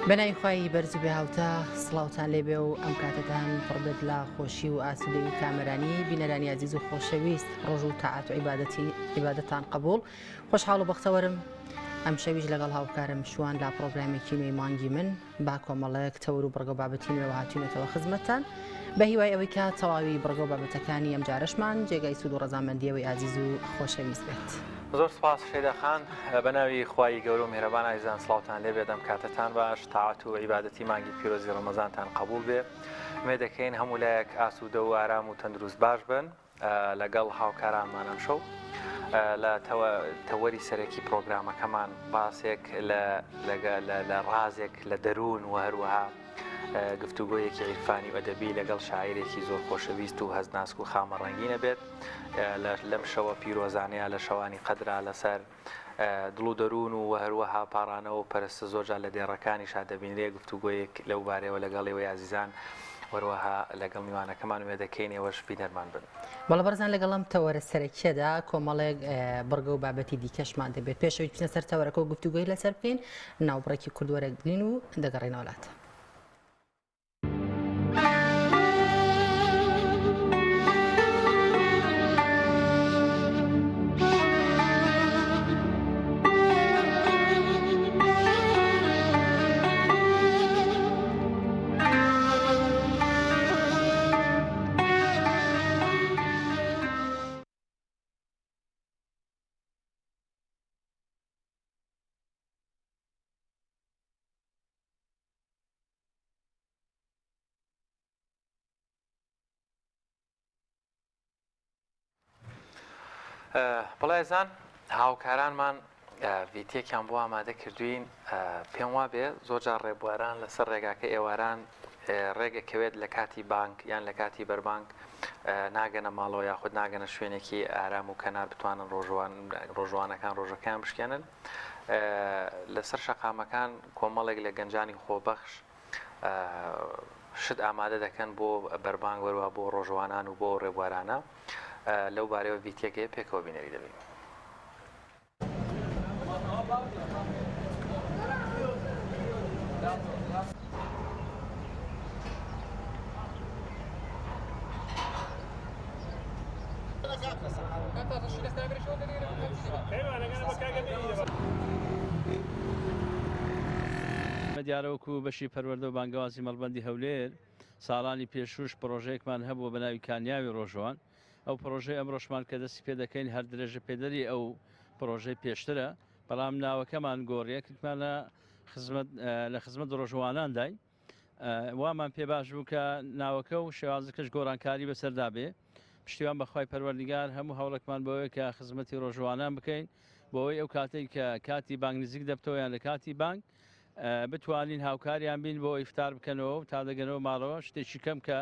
بەناوی خوای بەرز و بێهاوتا سڵاوتان لێبێ و ئەم کاتەتان پڕبێت لە خۆشی و ئاسوودەی و کامەرانی بینەرانی ئازیز و خۆشەویست ڕۆژ و تاعات و عیبادەتی عیبادەتان قبوڵ خۆشحاڵ و بەختەوەرم ئەم شەویش لەگەڵ هاوکارم شوان لە پرۆگرامێکی نوێی مانگی من با کۆمەڵێک تەور و بڕگە و بابەتی نوێوە هاتوینەتەوە خزمەتتان بە هیوای ئەوەی کە تەواوی بڕگە و بابەتەکانی ئەم جارەشمان جێگای سوود و ڕەزامەندیەوەی ئازیز و خۆشەویست بێت. زۆر سپاس شەیدا خان بە ناوی خوای گەورە و میهرەبان ئازیزان سڵاوتان لێ بێت ئەم کاتەتان باش تاعەت و عیبادەتی مانگی پیرۆزی ڕەمەزانتان قەبوڵ بێ ئومێد دەکەین هەموو لایەک ئاسوودە و ئارام و تەندروست باش بن. لەگەڵ هاوکارانمان ئەمشەو لە تەوەری سەرەکی پرۆگرامەکەمان باسێک لە ڕازێک لە دەروون و هەروەها گفتوگۆیەکی عیرفانی و ئەدەبی لەگەڵ شاعیرێکی زۆر خۆشەویست و هەستناسک و خامە ڕەنگینە بێت لەم شەوە پیرۆزانەیە لە شەوانی قەدرا لەسەر دڵ و دەروون و هەروەها پاڕانەوە و پەرستە زۆرجار لە دێڕەکانیشا دەبینرێ گفتوگۆیەک لەو بارەیەوە لەگەڵ ئێوەی ئازیزان وەروەها لەگەڵ میوانەکەمان ئومێد دەکەین ئێوەش بینەرمان بن. بەڵێ بەڕێزان لەگەڵ ئەم تەوەرە سەرەکیەدا کۆمەڵێک بڕگە و بابەتی دیکەشمان دەبێت پێش ئەوەی بچینە سەر تەوەرەکە و گفتوگۆی لەسەر بکەین ناوبڕێکی کورد وەرەگرین و دەگەڕێینەوە لاتان. بەڵێزان هاوکارانمان ڤیتێکیان بۆ ئامادە کردوین پێم وابێ زۆرجار ڕێبواران لەسەر ڕێگاکە ئێواران ڕێگەکەوێت لە کاتی بانک یان لە کاتی بەربانک ناگەنە ماڵەوە یاخود ناگەنە شوێنێکی ئارام و کەنار بتوانن ڕۆژوان ڕۆژوانەکان ڕۆژەکەیان بشکێنن لەسەر شەقامەکان کۆمەڵێک لە گەنجانی خۆبەخش شت ئامادە دەکەن بۆ بەربانگ وەروا بۆ ڕۆژوانان و بۆ ڕێبوارانە لەو بارەوە ڤیتیەکەی پێکەوە بینەری دەبین. دیارە وەکو بەشی پەروەردە و بانگەوازی مەڵبەندی هەولێر ساڵانی پێشووش پڕۆژەیەکمان هەبووە بە ناوی کانیاوی ڕۆژوان ئەو پڕۆژەی ئەمڕۆشمان کە دەستی پێ دەکەین هەر درێژە پێدەری ئەو پڕۆژەی پێشترە بەڵام ناوەکەمان گۆڕیە کردمانە خزمەت لە خزمەت ڕۆژوانانداین وامان پێ باش بوو کە ناوەکە و شێوازەکەش گۆڕانکاری بەسەردا بێ پشتیوان بەخوای پەروەردگار هەموو هەوڵێکمان بۆیە کە خزمەتی ڕۆژوانان بکەین بۆی ئەو کاتێک کە کاتی بانگ نزیک دەبتەوە یان لە کاتی بانگ بتوانین هاوکاریان بین بۆ ئیفتار بکەنەوە و تا دەگەنەوە ماڵەوە شتێکی کەم کە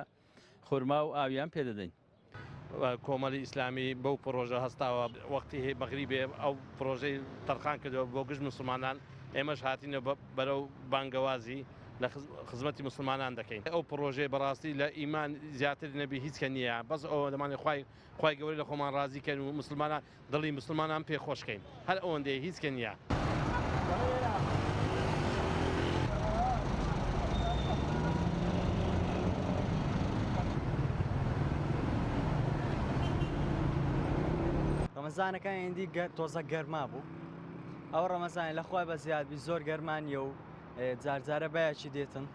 خورما و ئاویان پێدەدەین. کۆمەڵی ئیسلامی بەو پڕۆژە هەستاوە وەختی مەغریبێ ئەو پڕۆژەی تەرخان کردووە بۆ گشت موسڵمانان ئێمەش هاتینە بەرەو بانگەوازی لە خزمەتی موسڵمانان دەکەین ئەو پڕۆژەیە بەڕاستی لە ئیمان زیاتر نەبی هیچ کە نییە بەس ئەوە دەمانێ خوای خوای گەورە لە خۆمان ڕازی کەن و موسڵمانان دڵی موسڵمانان پێ خۆش کەین هەر ئەوەندەیە هیچ کە نییە. ڕەمەزانەکە ئیندی تۆزە گەرما بوو ئەو ڕەمەزانە لە خوای بە زیاد بی زۆر گەرما نییە و جارجارە بایەکی دێتن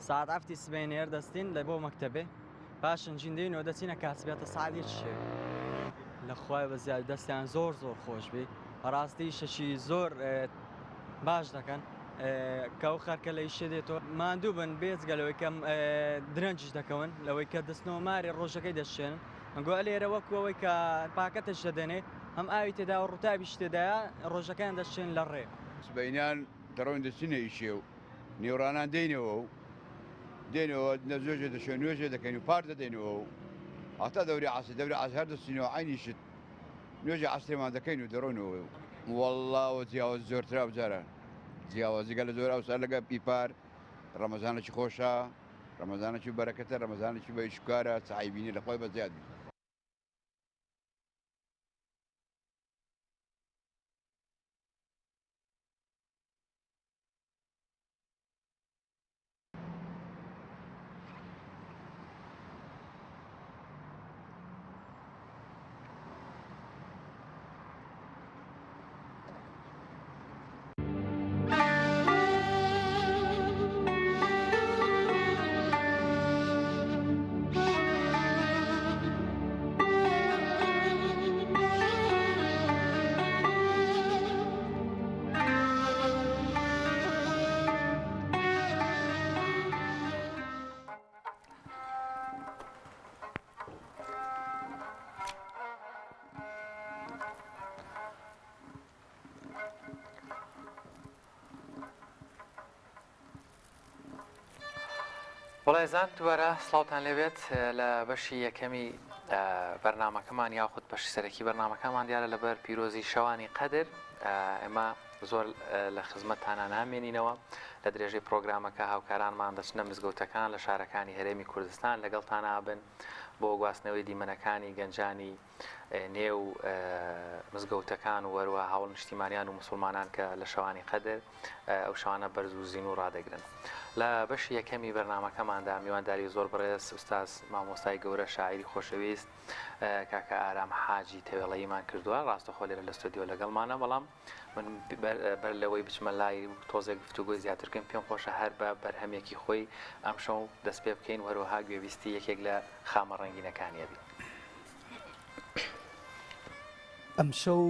ساعت هەفتی سبەینێ هەر دەستین لە بۆ مەکتەبێ پاشن ژین دێینەوە دەچینە کاسبێتە ساعت یەکی شەوێ لە خوای بە زیاد دەستیان زۆر زۆر خۆش بی بەڕاستی ئیشەکی زۆر باش دەکەن کە ئەو خەرکە لە ئیشێ دێتەوە ماندوو بن بێجگە لەوەی کە درەنجیش دەکەون لەوەی کە دەستنەوە مارێ ڕۆژەکەی دەشێنن ئەنگۆ لێرە وەکو ئەوەی کە پاکەتەش دەدەنێ هەم ئاوی تێدا و ڕوتابیش تێدایە ڕۆژەکەیان دەشێن لە ڕێ. سبەینان دەڕۆین دەچینە ئیشێ و نێوڕانان دێینەوە و دێنەوە نەزۆژێ دەشێن نوێژێ دەکەین و پار دەدەینەوە و هەتا دەوری عەسر دەوری عەسر هەر دەچینەوە عەینی شت نوێژی عەسرێمان دەکەین و دەڕۆینەوە وەڵڵا وە جیاواز زۆرترا بجاران جیاوازی گەلە زۆر ئەوسا لەگە پیپار ڕەمەزانێکی خۆشە ڕەمەزانێکی بەرەکەتە ڕەمەزانێکی بە ئیشکارە چ عەیبی نیە لە خۆی بە زیاد بی. بەڵێزان دووبارە سڵاوتان لێبێت لە بەشی یەکەمی بەرنمەکەمان یاخود بەشی سەرەکی بەرنمەکەمان دیارە لەبەر پیرۆزی شەوانی قەدر ئێمە زۆر لە خزمەتتانا نامێنینەوە لە درێژەی پرۆگرامەکە هاوکارانمان دەچنە مزگەوتەکان لە شارەکانی هەرێمی کوردستان لەگەڵتان ئابن بۆ گواستنەوەی دیمەنەکانی گەنجانی نێو مزگەوتەکان و هەروەها هاوڵنیشتیمانیان و موسڵمانان کە لە شەوانی قەدر ئەو شەوانە بەرز و زینوو ڕادەگرن. لە بەشی یەکەمی بەرنامەکەماندا میوانداری زۆر بەڕێز ئوستاز مامۆستای گەورە شاعیری خۆشەویست کاکە ئارام حاجی تەوێڵەییمان کردووە ڕاستەخۆ لێرە لە ستۆدیۆ لەگەڵمانە بەڵام من بەر لەوەی بچمە لای تۆزێک گفتوگۆی زیاتر بکەین پێم خۆشە هەر بە بەرهەمێکی خۆی ئەمشەو دەست پێ بکەین و هەروەها گوێبیستی یەکێک لە خامە ڕەنگینەکانی ئەبین. ئەمشەو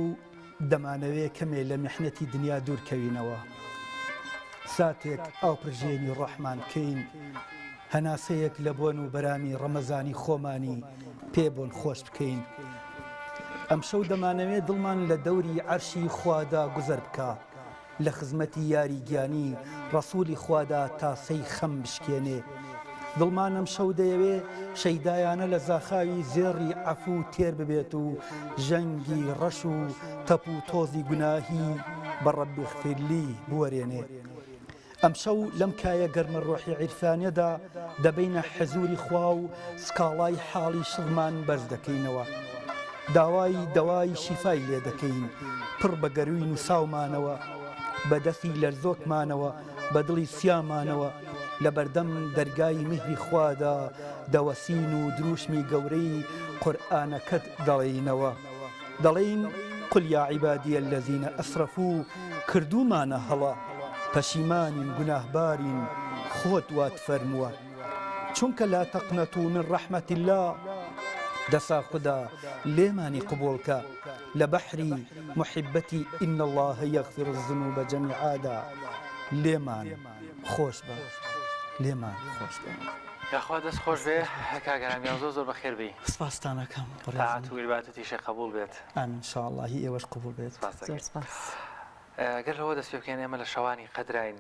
دەمانەوێ کەمێ لە میحنەتی دنیا دوور کەوینەوە. ساتێک ئاوپرژێنی ڕۆحمان بکەین، هەناسەیەک لە بۆن و بەرامی ڕەمەزانی خۆمانی پێ بۆن خۆش بکەین. ئەمشەو دەمانەوێ دڵمان لە دەوری عەرشی خوادا گوزەر بکا. لە خزمەتی یاری گیانی ڕەسوولی خوادا تاسەی خەم بشکێنێ. دڵمان ئەمشەو دەیەوێ شەیدایانە لە زاخاوی زێڕی عەفوو تێر ببێت و ژەنگی ڕەش و تەپ و تۆزی گوناهی بە رب اغفر لی بوەرێنێ. ئەمشەو لەم کایە گەرمە ڕۆحی عیرفانیەدا دەبەینە حزوری خوا و سکاڵای حاڵی شڕمان بەرز دەکەینەوە. داوای دەوای شیفای لێ دەکەین، پڕ بە گەرووی نووساومانەوە، بە دەستی لەرزۆکمانەوە، بە دڵی سیامانەوە لە بەردەم دەرگای میهری خوادا دەوەسین و درووشمی گەورەی قورئانەکەت دەڵێینەوە. دەڵێین، قل یا عبادی الذین اسرفوا، کردوومانە هەڵە، پەشیمانین، گوناهبارین، خۆت وات فەرمووە. چونکە لا تقنطوا من رحمە اللە، دەسا خودا لێمانی قبوڵ کە، لە بەحری موحیبەتی ان اللە یغفر الذنوب جمیعا دا لێمان خۆش بە، لێمان خۆش بە. یاخوا دەست خۆش بێ کاک ئارام گیان زۆر زۆر بەخێر بێی. سپاستان ئەکەم بەڕێزم. تاعەت و عیبادەتیشی قبوڵ بێت. ئامین ان شاء اللە هی ئێوەش قبوڵ بێت. سپاست زۆر دەکەین. سپاس. گەر لەوە دەست پێ بکەین ئێمە لە شەوانی قەدراین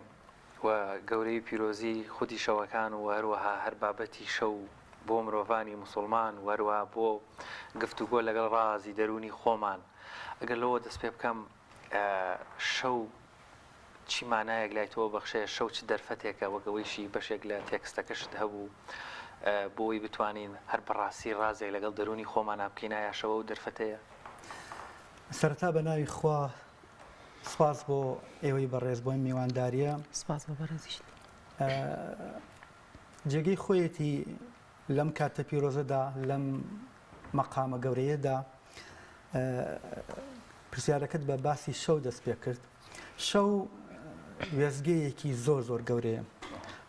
و گەورەی و پیرۆزی خودی شەوەکان و هەروەها هەر بابەتی شەو بۆ مرۆڤانی موسوڵمان و هەروەها بۆ گفتوگۆ لەگەڵ ڕازی دەروونی خۆمان ئەگەر لەوە دەست پێ بکەم شەو چی مانایەک لای تۆ بەخشێ شەو چ دەرفەتێکە وەک ئەوەیشی بەشێک لە تێکستەکەشت هەبوو بۆی بتوانین هەر بەڕاستی ڕازێک لەگەڵ دەروونی خۆمانا بکەین ئایا شەوە ئەو دەرفەتەیە؟ سەرەتا بە ناوی خوا سپاس بۆ ئێوەی بەڕێز بۆ میوانداریە. سپاس بۆ بەڕێزیشت. جێگەی خۆیەتی لەم کاتە پیرۆزەدا لەم مەقامە گەورەیەدا پرسیارەکەت بە باسی شەو دەست پێ کرد شەو وێزگەیەکی زۆر زۆر گەورەیە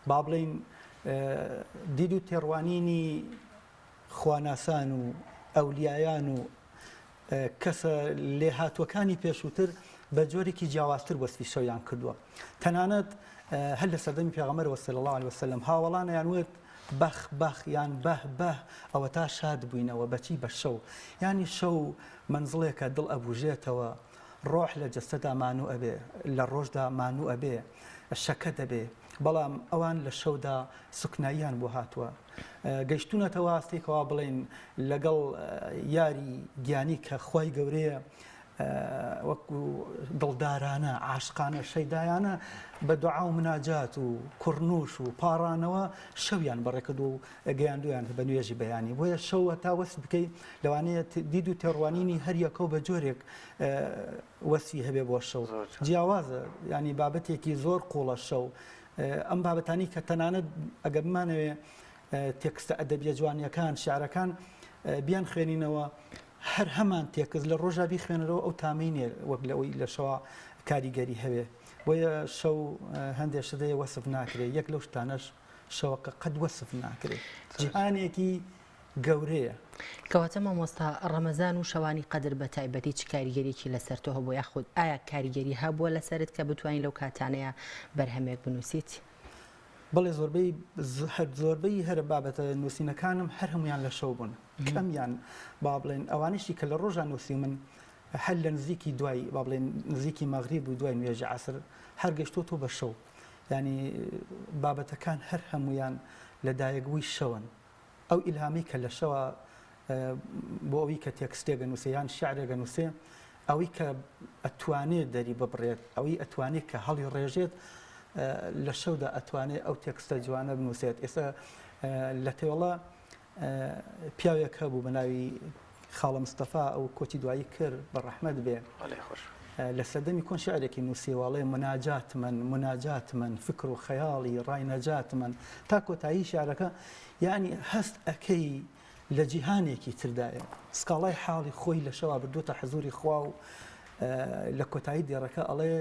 با بڵین دید و تێڕوانینی خواناسان و ئەولیایان و کەسە لێهاتووەکانی پێشووتر بە جۆرێکی جیاوازتر وەسفی شەویان کردووە تەنانەت هەر لە سەردەمی پێغەمبەرەوە صلی اللە علیه وسلم هاوەڵانیان وت بەخ بەخ یان بەه بەه ئەوەتا شاد بووینەوە بەچی بە شەو یانی شەو مەنزڵێکە دڵ ئەبوژێتەوە ڕۆح لە جەستەدا مانوو ئەبێ لە ڕۆژدا مانوو ئەبێ شەکەت ئەبێ بەڵام ئەوان لە شەودا سوکناییان بۆ هاتووە گەیشتوونەتەوە ئاستێکەوە بڵێن لەگەڵ یاری گیانی کە خوای گەورەیە وەکو دڵدارانە عاشقانە شەیدایانە بە دوعا و مناجات و کوڕنوش و پاڕانەوە شەویان بەڕێکرد و گەیاندویان بە نوێژی بەیانی بۆیە شەو هەتا وەسف بکەی لەوانەیە دید و تێڕوانینی هەر یەکەو بە جۆرێک وەسفی هەبێ بۆ شەو جیاوازە ینی بابەتێکی زۆر قوڵە شەو ئەم بابەتانی کە تەنانەت ئەگەر بمانەوێ تێکستە ئەدەبیە جوانیەکان شعرەکان بیان خوێنینەوە هەر هەمان تێکست لە ڕۆژا بیخوێنەرەوە ئەو تامەی نیە وەک لەوەی لە شەوا کاریگەری هەبێ بۆیە شەو هەندێ شت هەیە وەسف ناکرێ یەک لەو شتانەش شەوەکە قەت وەسف ناکرێ جیهانێکی گەورەیە. کەواتە مامۆستا ڕەمەزان و شەوانی قەدر بە تایبەتی چ کاریگەریەکی لەسەر تۆ هەبووە یاخود ئایا کاریگەری هەبووە لەسەرت کە بتوانی لەو کاتانەیا بەرهەمێک بنووسیت؟ بەڵێ زۆربەی هەر زۆربەی هەرە بابەتە نووسینەکانم هەر هەموویان لە شەو بوون کەمیان با بڵێن ئەوانیشی کە لە ڕۆژان نووسیومن هەر لە نزیکی دوای با بڵێن نزیکی مەغریب و دوای نوێژی عەسر هەر گەشتۆتەوە بە شەو ینی بابەتەکان هەر هەمویان لەدایکبووی شەون. ئەو ئیلهامەی کە لە شەوا بۆ ئەوی کە تێکستێک ئەنووسێ یان شیعرێک ئەنووسێ، ئەوی کە ئەتوانێ دەری ببڕێت، ئەوی ئەتوانێ کە هەڵی ڕێژێت، لە شەودا ئەتوانێ ئەو تێکستە جوانە بنووسێت. ئێستا لە تێوڵە پیاوێک هەبوو بە ناوی خاڵە مستەفا ئەو کۆچی دوایی کرد بە ڕەحمەت بێ. لە سەردەمی کۆن شعرێکی نووسیوە ئەڵێ مناجات من مناجات من فکر و خەیاڵی ڕای نەجات من تا کۆتایی شعرەکە یعنی هەست ئەکەی لە جیهانێکی تردایە سکاڵای حاڵی خۆی لە شەوا بردووەتە حەزوری خوا و لە کۆتایی دێڕەکە ئەڵێ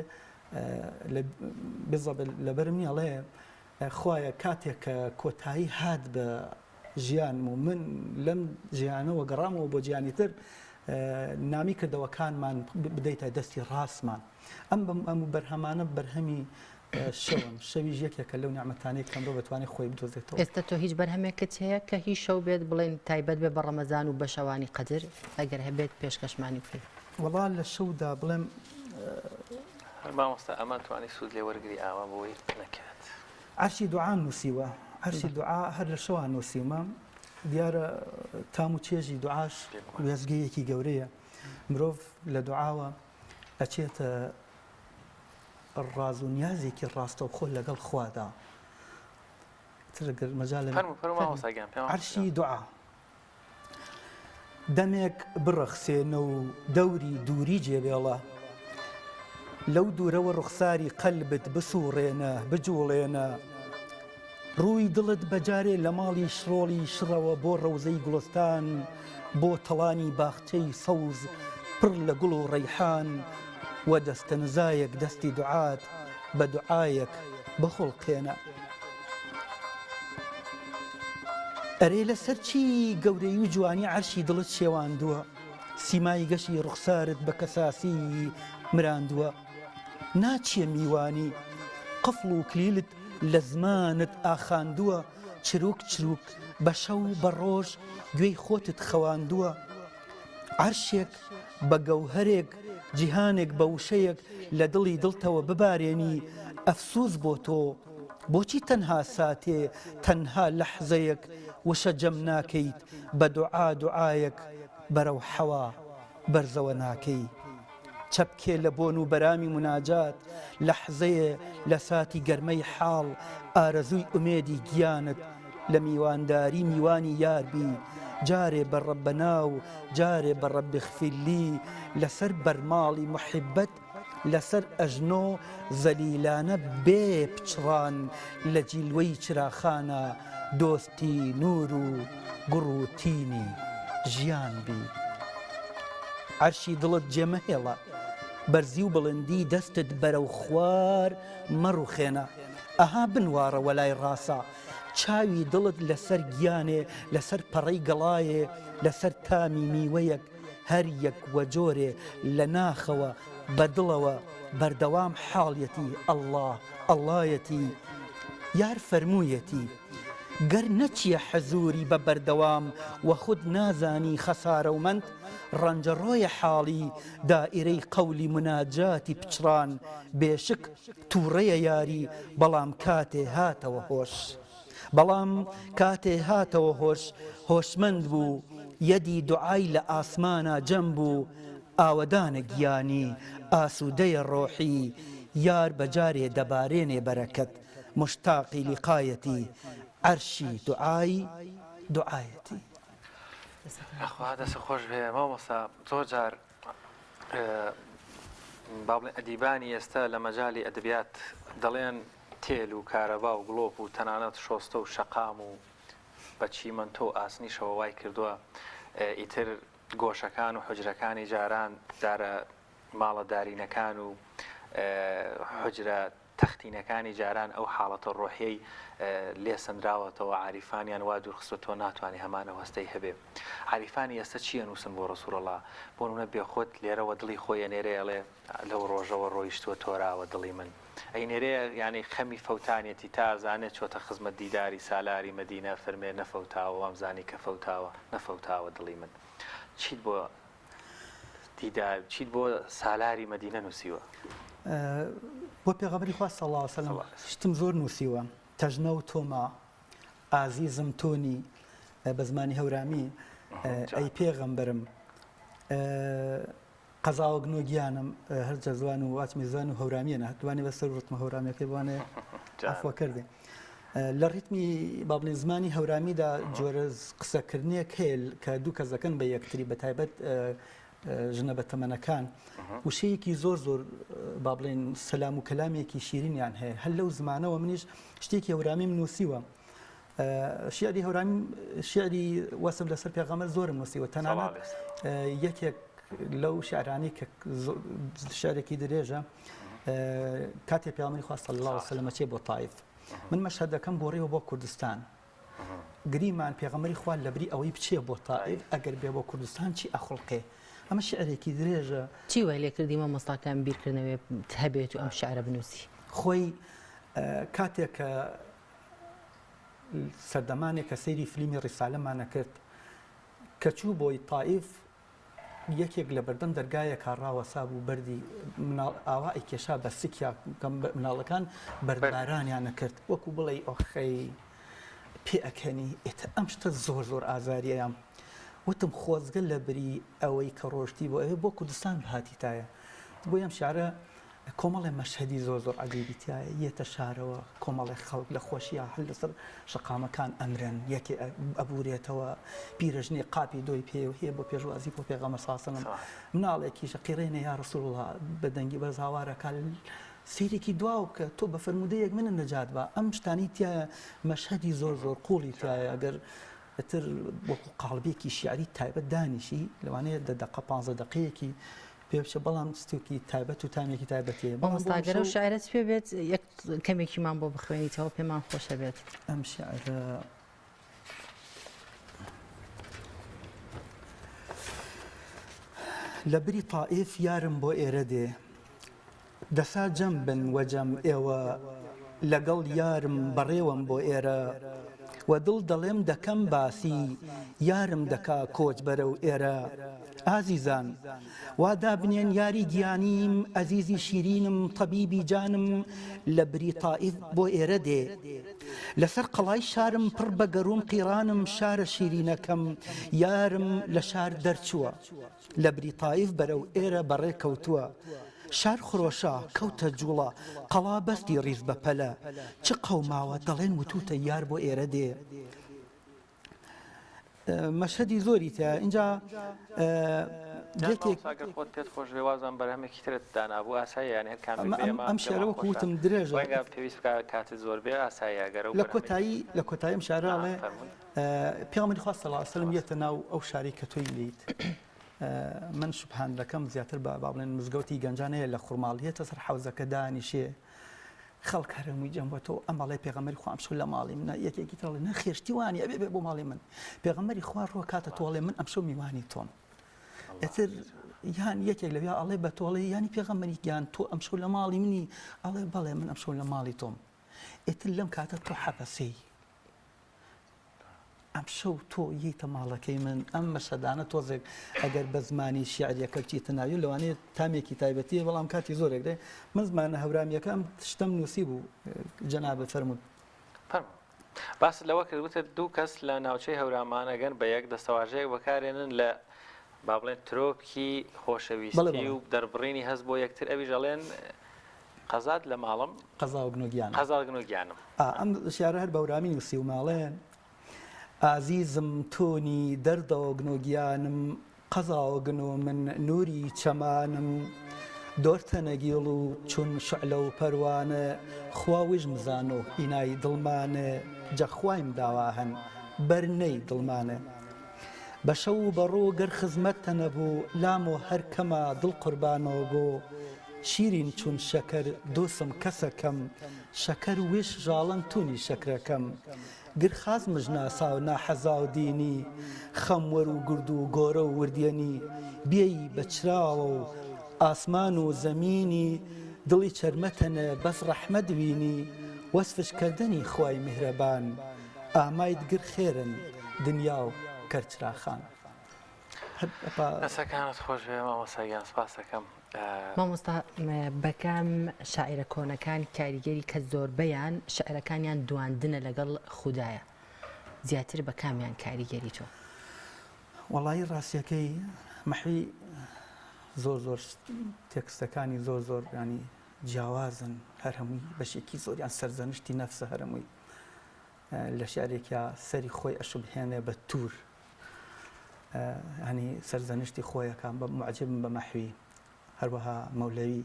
بزەبت لەبەرم نییە ئەڵێ خوایە کاتێک کە کۆتایی هات بە ژیانم و من لەم ژیانەوە گەڕامەوە بۆ جیانی تر نامی کردەوەکانمان بدەیتە دەستی ڕاستمان ئەم بەم ئەم بەرهەمانە بەرهەمی شەون شەویش یەکێکە لەو نیعمەتانەی کە مرۆڤ دەتوانێت خۆی بدۆزێتەوە. ئێستا تۆ هیچ بەرهەمێکت هەیە کە هی شەو بێت بڵێن تایبەت بێ بە ڕەمەزان و بە شەوانی قەدر ئەگەر هەبێت پێشکەشمانی بکەی؟ وەڵا لە شەودا بڵێم. هەر مامۆستا ئەمان توانی سوود لێ وەرگری ئاوا بۆی نەکەوێت. عەرشی دوعام نووسیوە عەرشی دوعا هەر لە شەوا نووسیومە دیارە تام و چێژی دوعاش وێستگەیەکی گەورەیە مرۆڤ لە دوعاوە ئەچێتە ڕاز و نیازێکی ڕاستەوخۆ لەگەڵ خوادا تر گەر مەجالم فەرموو فەرموو مامۆستا گیان پێمان عەرشی دوعا دەمێک بڕەخسێنە و دەوری دووری جێبێڵە لەو دوورەوە ڕوخساری قەلبت بسوڕێنە بجوڵێنە ڕووی دڵت بەجارێ لە ماڵی شڕۆڵی شڕەوە بۆ ڕەوزەی گوڵستان بۆ تەڵانی باخچەی سەوز پڕ لە گوڵ و ڕەیحان و دەستە نزایەک دەستی دوعات بە دوعایەک بخوڵقێنە. ئەرێ لەسەر چی گەورەی و جوانی عەرشی دڵت شێواندووە سیمای گەشی ڕوخسارت بە کەساسی مراندووە ناچیە میوانی قفڵ و کلیلت لە زمانت ئاخاندووە چروک چروک بە شەو بە ڕۆژ گوێی خۆتت خەواندووە عەرشێک بە گەوهەرێک جیهانێک بە وشەیەک لە دڵی دڵتەوە ببارێنی ئەفسوس بۆ تۆ بۆچی تەنها ساتێ تەنها لەحزەیەک وشە جەم ناکەیت بە دوعا دوعایەک بەرەو حەوا بەرزەوە ناکەی چەپکێ لە بۆن و بەرامی موناجات لەحزەیێ لە ساتی گەرمەی حاڵ ئارەزووی ئومێدی گیانت لە میوانداری میوانی یار بی جارێ بە ڕەبەنا و جارێ بە ڕەب اغفرلی لەسەر بەرماڵی موحیبەت لەسەر ئەژنۆ زەلیلانە بێ پچڕان لە جیلوەی چراخانە دۆستی نوور و گوڕ و تینی ژیان بی. عەرشی دڵت جێ مەهێڵە، بەرزی و بڵندی دەستت بەرەو خوار مەڕوخێنە. ئەها بنواڕە وەلای ڕاسا، چاوی دڵت لەسەر گیانێ، لەسەر پەڕەی گەڵایێ، لەسەر تامی میوەیەک، هەر یەک وە جۆرێ لە ناخەوە بە دڵەوە بەردەوام حاڵیەتی اللە اللەیەتی یار فەرموویەتی گەر نەچیە حزوری بە بەردەوام وە خود نازانی خەسارەومەند ڕەنجەڕۆیە حاڵی دائیرەی قەولی موناجاتی پچڕان بێشک توڕەیە یاری بەڵام کاتێ هاتەوە هۆش بەڵام کاتێ هاتەوە هۆش هۆشمەند بوو یەدی دوعای لە ئاسمانا جەم بوو ئاوەدانە گیانی ئاسوودەیە ڕۆحی یار بە جارێ دەبارێنێ بەرەکەت موشتاقی لیقایەتی عەرشی دوعای دوعایەتی. یاخوا دەست خۆش بێ مامۆستا زۆر جار با بڵێن ئەدیبانی ئێستا لە مەجالی ئەدەبیات دەڵێن تێل و کارەبا و گڵۆپ و تەنانەت شۆستە و شەقام و بە چیمەنتۆ و ئاسنیشەوە وای کردووە ئیتر گۆشەکان و حوجرەکانی جاران دارە ماڵە دارینەکان و حوجرە تەختینەکانی جاران ئەو حاڵەتە ڕۆحیەی لێ سەندراوەتەوە عاریفانیان وا دوورخستۆتەوە ناتوانێ هەمان ئەو هەستەی هەبێ عاریفانی ئێستا چی ئەنووسن بۆ ڕسوڵ اللە بۆ نمونە بێخۆت لێرەوە دڵی خۆی ئەنێرێ ئەڵێ لەو ڕۆژەوە ڕۆیشتووە تۆراوە دڵی من ئەینێرێ یانی خەمی فەوتانیەتی تا ئەزانێ چۆتە خزمەت دیداری سالاری مەدینە فەرمێ نەفەوتاوە وامزانی کە فەوتاوە نەفەوتاوە دڵی من چیت بۆ دیدار چیت بۆ سالاری مەدینە نووسیوە؟ بۆ پێغەمبەری خوا صلی اللە علیە وسلم شتم زۆر نووسیوە تەژنە و تۆما. ئازیزم تۆنی بە زمانی هەورامی ئەی پێغەمبەرم قەزاوەک نۆ گیانم هەر جەزوان و واتمی زوان و هەورامیە ناتوانێ بەسەر ڕتمە هەورامیەکەی بوانێ عفوە کردێ لە ڕیتمی با بڵێن زمانی هەورامیدا جۆرە قسەکردنێک هەیە کە دوو کەس دەکەن بە یەکتری بە تایبەت ژنە بە تەمەنەکان وشەیەکی زۆر زۆر با بڵێن سەلام و کەلامێکی شیرینیان هەیە هەر لەو زمانەوە منیش شتێکی هەورامیم نووسیوە شعری هەورامی شعری وەسف لەسەر پێغەمبەر زۆرم نووسیوە تەنانەت یەکێک لەو شعرانی کە شعرێکی درێژە کاتێ پێغەمبەری خوا صلی الله علیه وسلم چێ بۆ تایف من مەشهەدەکەم گۆڕیوە بۆ کوردستان گریمان پێغەمبەری خوا لەبری ئەوەی بچێ بۆ تائیف ئەگەر بێ بۆ کوردستان چی ئەخوڵقێ ئەمە شعرێکی درێژە. چی وای لێکردی مامۆستا کە ئەم بیرکردنەوەیەت هەبێت و ئەم شعرە بنووسی؟ خۆی کاتێک کە سەردەمانێک کە سەیری فلیمی ڕیسالەمان ئەکرد کە چوو بۆی تائیف یەکێک لە بەردەم دەرگایەکا ڕاوەسابوو بەردی مناڵ ئاوا ئەیکێشا بە سکیا کە مناڵەکان بەردبارانیان ئەکرد وەکو بڵێی ئۆخەی پێ ئەکەنی ئێتە ئەم شتە زۆر زۆر ئازاریەیە وتم خۆزگە لە بری ئەوەی کە ڕۆشتی بۆ ئەوێ بۆ کوردستان بهاتیتایە بۆ ئەم شعرە کۆمەڵێ مەشهەدی زۆر زۆر عەجیبی تیایە، یەتە شارەوە کۆمەڵێ خەڵک لە خۆشیا هەر لەسەر شەقامەکان ئەمرن، یەکێ ئەبورێتەوە، پیرەژنێ قاپی دۆی پێ و هەیە بۆ پێشوازی بۆ پێغەمبەر صلی اللە علیە وسلم، مناڵێکیش قیڕێنێ یا رسول اللە بە دەنگی بەرز هاوار ئەکا سەیرێکی دواوە بکە تۆ بە فەرموودەیەک منت نەجات با، ئەم شتانەی تیایە مەشهەدی زۆر زۆر قوڵی تیایە ئەگەر ئیتر وەکو قاڵبێکی شیعری تایبەت دانیشی لەوانەیە دە دەقە پانزە دەقەیەکی پێ بچێ بەڵام ستوکی تایبەت و تامێکی تایبەتی هەیە. بەڵام بۆ مامۆستا گەر ئەو ئەمشەو شعرەت پێ بێت یەک کەمێکیمان بۆ بخوێنیتەوە پێمان خۆشە بێت. ئەم شعرە لە بری تائیف یارم بۆ ئێرە دێ دەسا جەم بن وە جەم ئێوە لەگەڵ یارم بەڕێوەم بۆ ئێرە وە دڵ دەڵێم دەکەم باسی یارم دەکا کۆچ بەرەو ئێرە ئازیزان وا دابنێن یاری گیانیم ئەزیزی شیرینم تەبیبی جانم لە بری تائیف بۆ ئێرە دێ لەسەر قەڵای شارم پڕ بە گەروم قیڕانم شارە شیرینەکەم یارم لە شار دەرچووە. لە بری تایف بەرەو ئێرە بەڕێ کەوتووە. شار خرۆشا، کەوتە جووڵە، قەڵا بەستی ڕیز بە پەلە. چ قەوماوە، دەڵێن وتووتە یار بۆ ئێرە دێ. مەشهەدی زۆری تیایە. ئینجا یەکێک. مامۆستا گەر خۆت پێت خۆش بێ وازم بەرهەمێکی ترت دانابوو ئاساییە یانی هەر کامێک بێ ئێمە ئەم شعرە پێمان وەکو خۆشە وتم درێژە. ڕەنگە پێویست بکا کاتت زۆر بێ ئاساییە گەر ئەو لە بەرهەمێکی کۆتایی لە کۆتایی ئەم شعرە ئا ئەڵێ فەرموون. پێغەمبەری خوا صلی اللە علیە وسلم یەتە ناو ئەو شارەی کە تۆی لێیت من شوبهاندەکەم زیاتر بە با بڵێن مزگەوتی گەنجان هەیە لە خورماڵ یەتە سەر حەوزەکە دانیشێ خەڵک هەرەمووی جەم بۆ تۆ ئەم بەڵێ پێغەمبەری خوا ئەمشەو لە ماڵی منە یەکێکی تر ئەڵێ نەخێر شتی وانی ئەبێ بێ بۆ ماڵی من پێغەمبەری خوا ڕۆ کاتە تۆ ئەڵێ من ئەمشەو میوانی تۆم ئیتر یان یەکێک لەویا ئەڵێ بە تۆڵێ ینی پێغەمبەری گیان تۆ ئەمشەو لە ماڵی منی ئەڵێ بەڵێ من ئەمشەو لە ماڵی تۆم ئیتر لەم کاتە تۆ حەپەسەی ئەمشەو تۆ یەیتە ماڵەکەی من ئەم مەشهەدانە تۆزێک ئەگەر بە زمانی شیعریەکە بچیتە ناوی لەوانەیە تامێکی تایبەتیە بەڵام کاتی زۆرێک دێ من زمانە هەورامیەکە ئەم شتەم نووسی بوو جەنابت فەرمووت. فەرموو. باست لەوە کرد وتت دوو کەس لە ناوچەی هەورامان ئەگەن بە یەک دەستەواژەیەک بەکارێنن لە با بڵێن ترۆپکی خۆشەویستی و دەربڕینی هەست بۆ یەکتر ئەویش ئەڵێن قەزات لە ماڵم. قەزاوگنۆ گیانم. قەزاوگنۆ گیانم. ئا ئەم شیعرە هەر بە هەورامی نووسیومە ئەڵێ، ئازیزم تۆنی دەردەوگنۆ گیانم قەزاوگنۆ من نووری چەمانم دۆرتە نەگیڵ و چون شوعلە و پەروانە خوا وژم زانۆ ئینای دڵمانە جە خوایم داواهەن بەر نەی دڵمانە بە شەو و بە ڕۆ گەر خزمەتتە نەبوو لامۆ هەر کەما دڵ قوربانۆ گۆ شیرین چون شەکەر دۆسم کەسەکەم شەکەر وش ژاڵەن تونی شەکرەکەم گر خاس مژناساو ناحەزاو دینی خەم وەر و گرد و گۆرە و وردیەنی بێی بە چراوە و ئاسمان و زەمینی دڵی چەرمەتەنە بەس ڕەحمەت وینی وەسفش کەردەنی خوای میهرەبان ئاماید گر خێرن دنیا و کەر چراخان. دەسەکانت خۆش بێ مامۆستا گیان سپاس دەکەم. مامۆستا بەکام شاعیرە کۆنەکان کاریگەری کە زۆربەیان شعرەکانیان دواندنە لەگەڵ خودایە. زیاتر بە کامیان کاریگەری تۆ؟ وەڵایی ڕاستیەکەی مەحوی زۆر زۆر تێکستەکانی زۆر زۆر ینی جیاوازن هەر هەمووی بەشێکی زۆریان سەرزەنشتی نەفسە هەرەمووی لە شعرێکیا سەری خۆی ئەشوبهێنێ بە تور هەنی سەرزەنشتی خۆیەکان بە معجبم بە مەحوی هەروەها مەولەوی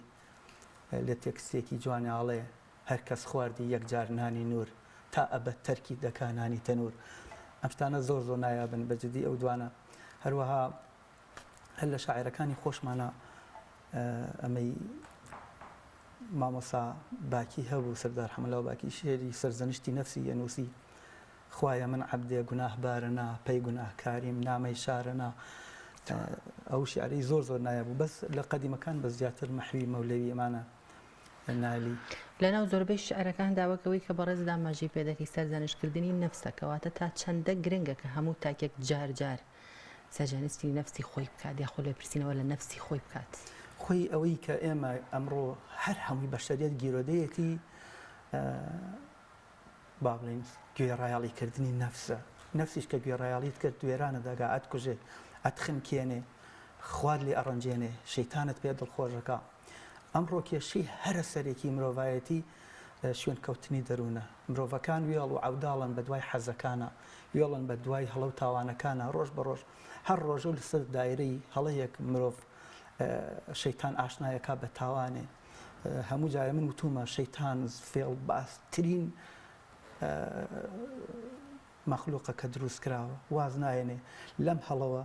لە تێکستێکی جوانیاڵێ هەر کەس خواردی یەک جار نانی نور تا ئەبەد تەرکی دەکا نانی تەنور ئەم شتانە زۆر زۆر نایابن بە جدی ئەو دوانە هەروەها هەر لە شاعرەکانی خۆشمانە ئەمەی مامۆسا باکی هەبوو سەردار حەمەلاو باکی شێری سەرزەنشتی نەفسی ئەنووسی خوایە من عەبدێ گوناه بارەنا پەی گوناهکاریم نامەی شارەنا ئەو شعرەی زۆر زۆر نایە بوو بەس لە قەدیمەکان بە زیاتر مەحوی مەولەوی ئەمانە نالی. لەناو زۆربەی شیعرەکاندا وەک ئەوەی کە بەڕێزت ئاماژەی پێ دەکەی سەرزەنشتکردنی نەفسە، کەواتە تا چەندە گرنگە کە هەموو تاکێک جار جار سەرزەنشتی نەفسی خۆی بکات یاخۆ لێپرسینەوە لە نەفسی خۆی بکات؟ خۆی ئەوەی کە ئێمە ئەمڕۆ هەر هەمووی بەشەریەت گیرۆدەیەتی با بڵێین گوێڕایەڵی کردنی نەفسە، نەفسیش کە گوێڕایەڵیت کرد وێرانت ئەکا، ئەتکوژێ، ئەتخنکێنێ، خوات لێ ئەڕەنجێنێ، شەیتانت پێ دڵخۆشەکا. ئەمڕۆ کێشەی هەرە سەرەکی مرۆڤایەتی شوێنکەوتنی دەروونە. مرۆڤەکان وێڵ و عەوداڵن بە دوای حەزەکانا، وێڵن بە دوای هەڵە و تاوانەکانا، ڕۆژ بە ڕۆژ هەر ڕۆژە و لەسەر دایرەی هەڵەیەک مرۆڤ شەیتان ئاشنایەکا بە تاوانێ. هەموو جارێ من وتومە شەیتان فێڵبازترین مەخلوقە کە دروست کراوە واز نایەنێ لەم هەڵەوە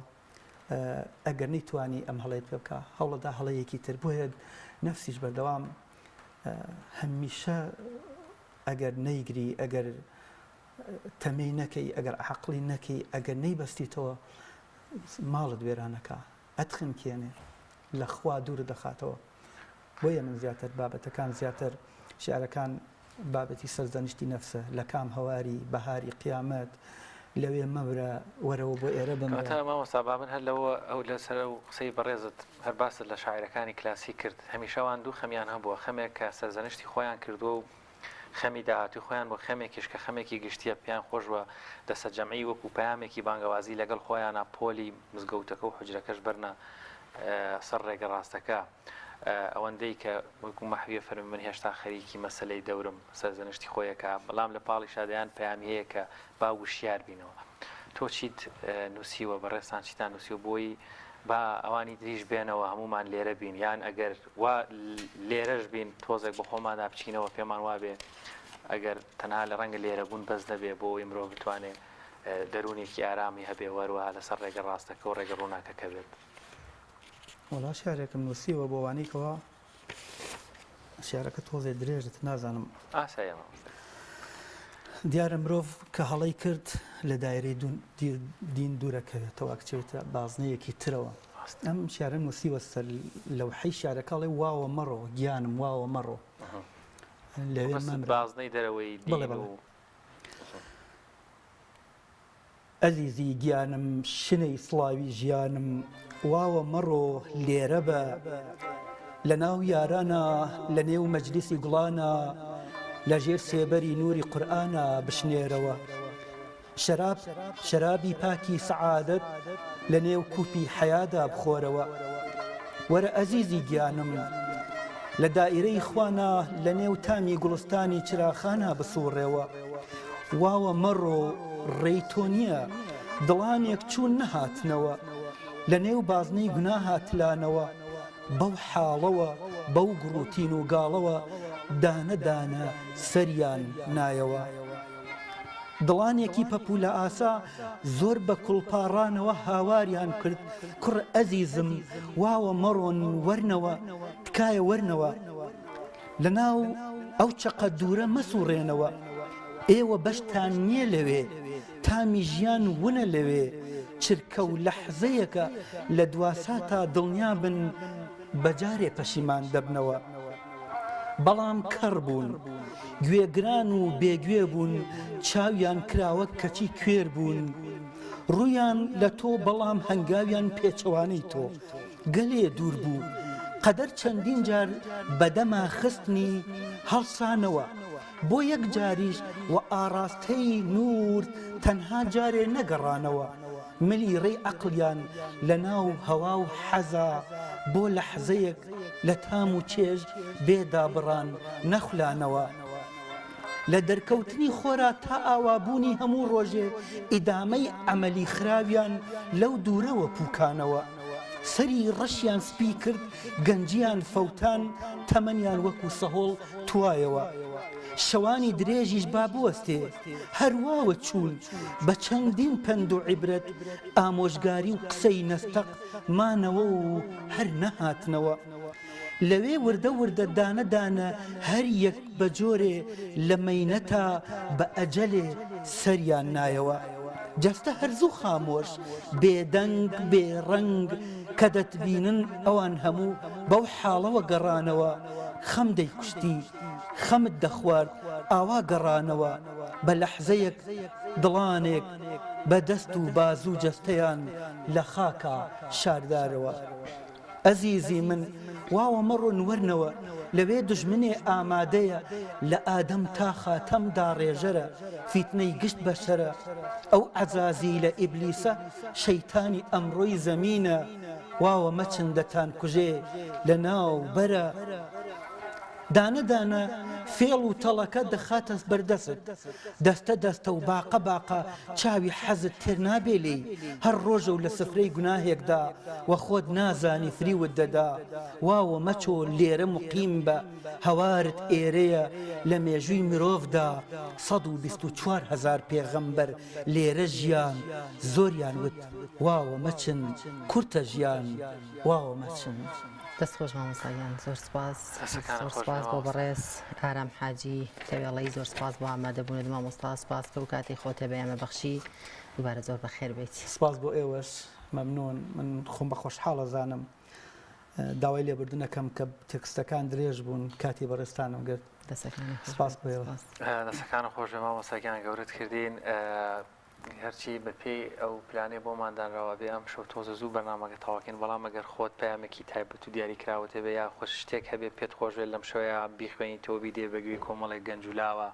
ئەگەر نەیتوانی ئەم هەڵەیە پێ بکە هەوڵەدا هەڵەیەکی تر بۆیە نەفسیش بەردەوام هەمیشە ئەگەر نەیگری ئەگەر تەمەی نەکەی ئەگەر عقلی نەکەی ئەگەر نەیبەستیتەوە ماڵت وێرانەکە ئەتخنکێنێ لە خوا دوورت دەخاتەوە بۆیە من زیاتر بابەتەکان زیاتر شیعرەکان بابەتی سەرزەنشتی نەفسە لە کام هەواری بەهاری قیامەت لەوێ مەمرە وەرەوە بۆ ئێرە بمرە. کەواتە مامۆستا با من هەر لەوە ئەو لەسەر ئەو قسەی بەڕێزت هەر باست لە شاعیرەکانی کلاسیک کرد هەمیشە ئەوان دوو خەمیان هەبووە خەمێک کە سەرزەنشتی خۆیان کردووە و خەمی داهاتووی خۆیان بۆ خەمێکیش کە خەمێکی گشتییە پێیان خۆش بووە دەستەجەمعی وەکوو پەیامێکی بانگەوازی لەگەڵ خۆیانا پۆلی مزگەوتەکە و حوجرەکەش بەرنە سەر ڕێگە ڕاستەکە ئەوەندەی کە وەکوو مەحویە فەرمی من هێشتا خەریکی مەسەلەی دەورم سەرزەنشتی خۆی ئەکا بەڵام لە پاڵیشا دەیان پەیامی هەیە کە با وشیار بینەوە تۆ چیت نووسیوە بەڕێزتان چیتان نووسیوە بۆی با ئەوانی تریش بێنەوە هەموومان لێرە بین یان ئەگەر وا لێرەش بین تۆزێک بە خۆماندا بچینەوە پێمان وابێ ئەگەر تەنها لە ڕەنگە لێرە بوون بەس نەبێ بۆ ئەوەی مرۆڤ بتوانێ دەروونێکی ئارامی هەبێ وەروەها لەسەر ڕێگە ڕاستەکە و ڕێگە ڕووناکەکە بێت. وەڵا شعرێکم نووسیوە بۆ وانەی کەوا شعرەکە تۆزێ درێژت نازانم ئاسایە مامۆستا. دیارە مرۆڤ کە هەڵەی کرد لە دایرەی دین دوورەکەوێتەوە کچێتە بازنەیەکی ترەوە ئەم شارە نووسیوە سەر لەوحەی شارەکەڵێ واوە مەڕۆ گیانم واوە مەڕۆ لەوێ بازنەی دەرەوەی بڵێ بڵێ ئەزیزی گیانم شنەی سڵاوی ژیانم واوە مەڕۆ لێرە بە لە ناو یارانا لە نێو مەجلیسی گوڵانا لە ژێر سێبەری نووری قورئانا بشنێرەوە شەراب شەرابی پاکی سەعادەت لە نێو کوپی حەیادا بخۆرەوە وەرە ئەزیزی گیانم لە دائیرەی خوانا لە نێو تامی گوڵستانی چراخانا بسوڕێوە واوە مەڕۆ ڕێی تۆ نییە دڵانێک چوون نەهاتنەوە لە نێو بازنەی گوناها تلانەوە بەو حاڵەوە بەو گوڕوتین و گاڵەوە دانە دانە سەریان نایەوە دڵانێکی پەپوولە ئاسا زۆر بە کوڵپاڕانەوە هاواریان کرد کوڕ ئەزیزم واوە مەڕۆن وەرنەوە تکایە وەرنەوە لەناو ئەو چەقە دوورە مەسوڕێنەوە ئێوە بەشتان نییە لەوێ تامی ژیان ونە لەوێ چرکە و لەحزەیەکە لە دواساتا دڵنیا بن بەجارێ پەشیمان دەبنەوە بەڵام کەڕ بوون گوێگران و بێگوێ بوون چاویان کراوە کەچی کوێر بوون ڕوویان لە تۆ بەڵام هەنگاویان پێچەوانەی تۆ گەلێ دوور بوو، قەدەر چەندین جار بەدەما خستنی، هەڵسانەوە. بۆ یەک جاریش وە ئاڕاستەی نوور تەنها جارێ نەگەڕانەوە. ملی ڕێی عەقڵیان لە ناو هەوا و حەزا بۆ لەحزەیەک لە تام و چێژ بێ دابڕان نەخولانەوە. لە دەرکەوتنی خۆرا تا ئاوابوونی هەموو ڕۆژێ ئیدامەی عەمەلی خراویان لەو دوورەوە پووکانەوە. سەری ڕەشیان سپی کرد، گەنجیان فەوتان، تەمەنیان وەکوو سەهۆڵ توایەوە. شەوانی درێژیش با بوەستێ، هەر واوە چوون، بە چەندین پەند و عیبرەت، ئامۆژگاری و قسەی نەستەق مانەوە و هەر نەهاتنەوە. لەوێ وردە وردە دانە دانە هەر یەک بە جۆرێ لە مەینەتا بە ئەجەلێ سەریان نایەوە. جەستە هەر زوو خامۆش، بێ دەنگ، بێ ڕەنگ، کە دەتبینن ئەوان هەموو بەو حاڵەوە گەڕانەوە، خەم دەیکوشتی، خەمت دەخوارد، ئاوا گەڕانەوە، بە لەحزەیەک دڵانێک بە دەست و بازوو جەستەیان لە خاکا شاردارەوە. ئەزیزی من واوە مەڕۆن وەرنەوە لەوێ دوژمنێ ئامادەیە لە ئادەم تا خاتەم داڕێژەرە فیتنەی گشت بەشەرە ئەو عەزازیلە ئیبلیسە شەیتانی ئەمڕۆی زەمینە واوە مەچن دەتان کوژێ لە ناو بەرە دانە دانە فێڵ و تەڵەکە دەخاتە بەر دەست، دەستە دەستە و باقە باقە چاوی حەزت تێر نابێ لێی، هەر ڕۆژە و لە سفرەی گوناهێکدا وە خۆت نازانی فریوت دەدا، واوە مەچۆ لێرە موقیم بە، هەوارت ئێرەیە، لە مێژووی مرۆڤدا 124 هەزار پێغەمبەر لێرە ژیان، زۆریان وت واوە مەچن کورتە ژیان، واوە مەچن. دەست خۆش مامۆستا گیان زۆر سپاس زۆر سپاس بۆ بەڕێز ئارام حاجی تەوێڵەی زۆر سپاس بۆ ئامادەبوونت مامۆستا سپاس کە و کاتی خۆتە بە ئێمە بەخشی دووبارە زۆر بەخێر بیت. سپاس بۆ ئێوەش مەمنون من خۆم بە خۆشحاڵ ئەزانم داوای لێبوردن ئەکەم کە تێکستەکان درێژ بوون کاتی بەڕێزتانم گرت سپاس بۆ ئێوە. دەستەکانت خۆش بێ مامۆستا گیان گەورەت کردین. هەرچی بە پێی ئەو پلانەی بۆمان دانراوە بێ ئەمشەو تۆزە زوو بەرنامەکە تەواوکەین بەڵام ئەگەر خۆت پەیامێکی تایبەت و دیاری کراوت هەبێ یاخود شتێک هەبێ پێت خۆش بێت لەم شەوەیا بیخوێنیتەوە بیدەی بە گوێی کۆمەڵێک گەنج و لاوە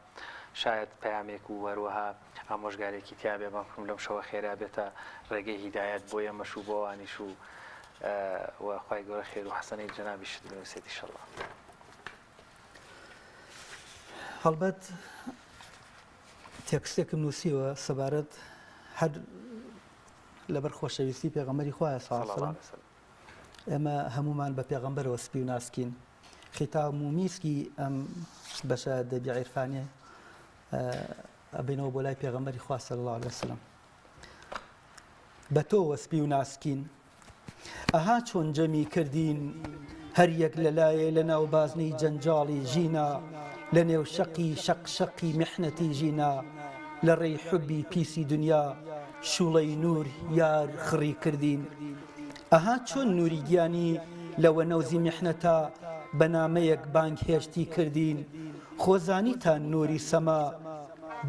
شایەد پەیامێک و هەروەها ئامۆژگارێکی تیا بێ بەڵکم لەم شەوە خێرا بێتە ڕێگەی هیدایەت بۆ ئێمەش و بۆ ئەوانیش و و خوای گەورە خێر و حەسەنەی جەنابیشت بنووسێت ئیشەڵا. هەڵبەت تێکستێکم نووسیوە سەبارەت هەر لەبەر خۆشەویستی پێغەمبەری خوایە صلی الله علیه وسلم ئێمە هەمومان بە پێغەمبەرەوە سپی و ناسکین خیتام و میسکی ئەم بەشە دەبی عیرفانیە ئەبینەوە بۆ لای پێغەمبەری خوا صلی الله علیه وسلم بە تۆوە سپی و ناسکین ئەها چۆن جەمی کردین هەر یەک لە لایێ لە ناو بازنەی جەنجاڵی ژینا لە نێو شەقی شەق شەقی میحنەتی ژینا لە ڕێی حوبی پیسی دنیا شوڵەی نوور یار خڕی کردین ئەها چۆن نووری گیانی لە وەنەوزی میحنەتا بە نامەیەک بانگهێشتی کردین خۆ زانیتان نووری سەما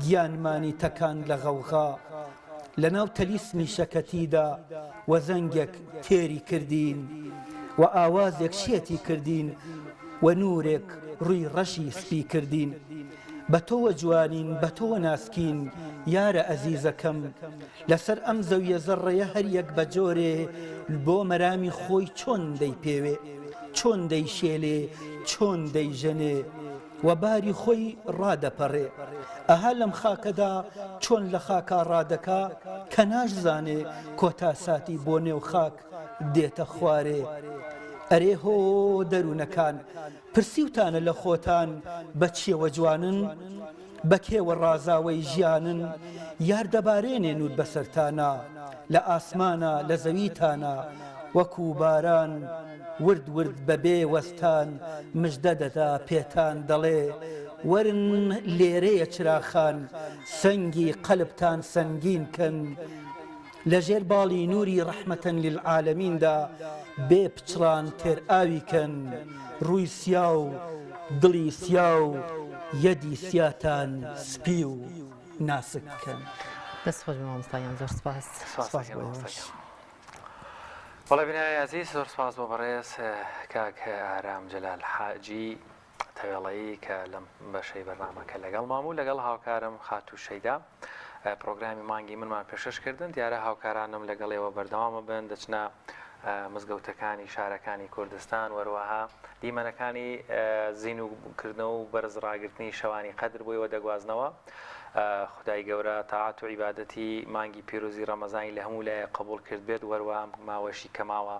گیانمانی تەکاند لە غەوغا لەناو تەلیسمی شەکەتیدا وەزەنگێک تێری کردین و ئاوازێک شێتی کردین و نوورێک ڕووی ڕەشی سپی کردین. بە تۆوە جوانین، بە تۆوە ناسکین، یارە ئەزیزەکەم. لەسەر ئەم زەویە زەڕەیە هەریەک بە جۆرێ بۆ مەرامی خۆی چۆن دەیپێوێ، چۆن دەیشێلێ، چۆن دەیژەنێ، و باری خۆی ڕادەپەڕێ. ئەها لەم خاکەدا چۆن لە خاکا ڕادەکا کە ناشزانێ کۆتا ساتی بۆ نێو خاک دێتە خوارێ. ئەرێ هۆ دەروونەکان پرسیوتانە لە خۆتان بە چیەوە جوانن؟ بە کێوە ڕازاوەی ژیانن؟ یار دەبارێنێ نوور بەسەرتانا لە ئاسمانا لە زەویتانا وەکوو باران ورد ورد بە بێ وەستان مژدە دەدا پێتان دەڵێ وەرن لێرەیە چراخان سەنگی قەلبتان سەنگین کەن لە ژێر باڵی نوری ڕەحمەتەن للعالمیندا بێ پچڕان تێر ئاوی کەن ڕووی سیا و دڵی سیا و یەدی سیاتان سپی و ناسک کەن. دەست خۆش بێ مامۆستا گیان زۆر سپاس. سپاس بۆ ئێوەش. بەڵێ بینەرانی ئازیز زۆر سپاس بۆ بەڕێز کاک ئارام جەلال حاجی. تەوێڵەیی کە لەم بەشەی بەرنامەکە لەگەڵمان بوو لەگەڵ هاوکارم خاتوو شەیدا پرۆگرامی مانگی منمان پێشکەش کردن دیارە هاوکارانم لەگەڵ ئێوە بەردەوامە بن دەچنە مزگەوتەکانی شارەکانی کوردستان وەروەها دیمەنەکانی زیندووکردنەوە و بەرز ڕاگرتنی شەوانی قەدر بۆ ئێوە دەگوازنەوە خدای گەورە تاعات و عیبادەتی مانگی پیرۆزی ڕەمەزانی لە هەموو لایەک قبوڵ کرد بێت وەروە ماوەشی کەماوە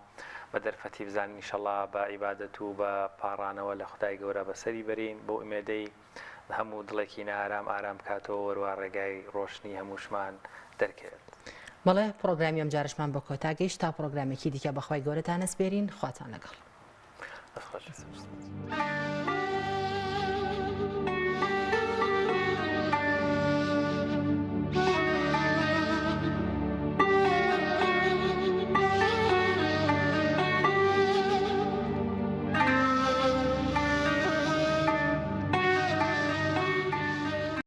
بە دەرفەتی بزانین ئیشەڵا بە عیبادەت و بە پاڕانەوە لە خودای گەورە بەسەری بەرین بەو ئومێدەی هەموو دڵێکی نائارام ئارام بکاتەوە وەروا ڕێگای ڕۆشنی هەمووشمان دەرکەوێت. بەڵێ پڕۆگرامی ئەمجارەشمان بە کۆتا گەیشت تا پڕۆگرامێکی دیکە بەخوای گەورەتان ئەسپێرین خواتان لەگەڵ. دەست خۆش.